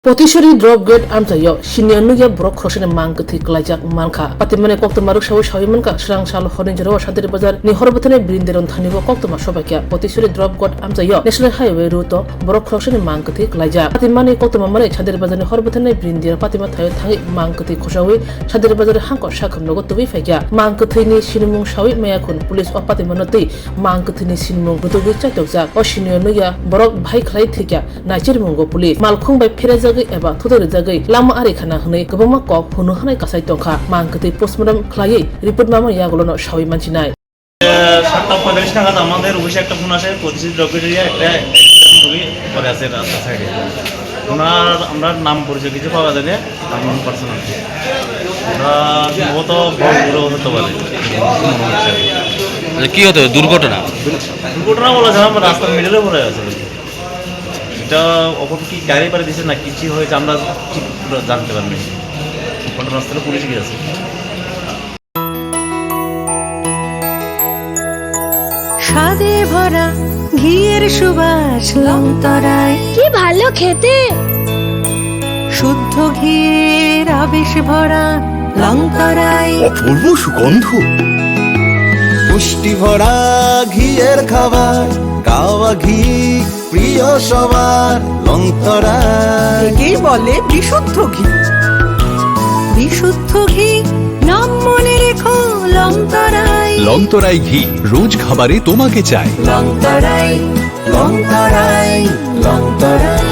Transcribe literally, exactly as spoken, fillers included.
Potisori drop gate amchaio senior nukya borok khoroksani mang kwthwi kwlaijak mankha. Patimani koktwma rwksaui saui mankha, swrang sal horni jorao Saderi Bazar ni hor bwthani Brinderon thani o koktwma sobaikha. Potisori drop gate amchaio National Highway route o borok khoroksani mang kwthwi kwlaijak. Patimani koktwma manwi Saderi Bazar ni hor bwthani Brindero patima thaio thangwi mang kwthwi khosaui Saderi Bazar hangkor sakham nogo tubui phaikha. Mang kwthwini sinimung saui maya khun police o patimano twi mang kwthwini sinimung rwtugwi chaitokjak. O senior nukya borok bahai khlai thwikha. Naichirmungo police malkhung bai pherejagwi eba thutai rwjagwi lama ari khana hwnwi kwbangma kok hunu hwnwi kasai tongkha. Mang kwthwi postmortem khlaiwi report mama yagulono saui manchinai. সাতটা পঁয়তাল্লিশ নাগাদ আমাদের অফিসে একটা ফোন আসে, প্রতিশ্রুতি ড্রপ গেটে একটা অ্যাক্সিডেন্ট রোগী পড়ে আছে রাস্তা সাইডে। ওনার আমরা নাম পরিচয় কিছু পাওয়া যায়নি, আননোন পার্সন আর কি। ওনার সম্ভবত বড় হতে পারে, মনে হচ্ছে। আচ্ছা, কি হতে পারে? দুর্ঘটনা? দুর্ঘটনা বলা যায় না, রাস্তার মিডলে পড়ে আছে। এটা ওপর কি গাড়ি পাড়ে দিছে না কিছু হয়েছে, আমরা ঠিক পুরো জানতে পারিনি। ওখানে রাস্তাটা পুলিশ গিয়ে আছে। স্বাদে ভরা ঘিয়ের সুবাস লংতরায়। কি ভালো খেতে! শুদ্ধ ঘিয়ের আবেশ ভরা লংতরায়। অপূর্ব সুগন্ধ। পুষ্টি ভরা ঘিয়ের খাবার, গাওয়া ঘি প্রিয় সবার, লংতরায়। একেই বলে বিশুদ্ধ ঘি। বিশুদ্ধ ঘি, নাম মনে রেখো, লংতরায়। লংতরায় ঘি, রোজ খাবারে তোমাকে চাই। লংতরায়, লংতরায়, লংতরায়।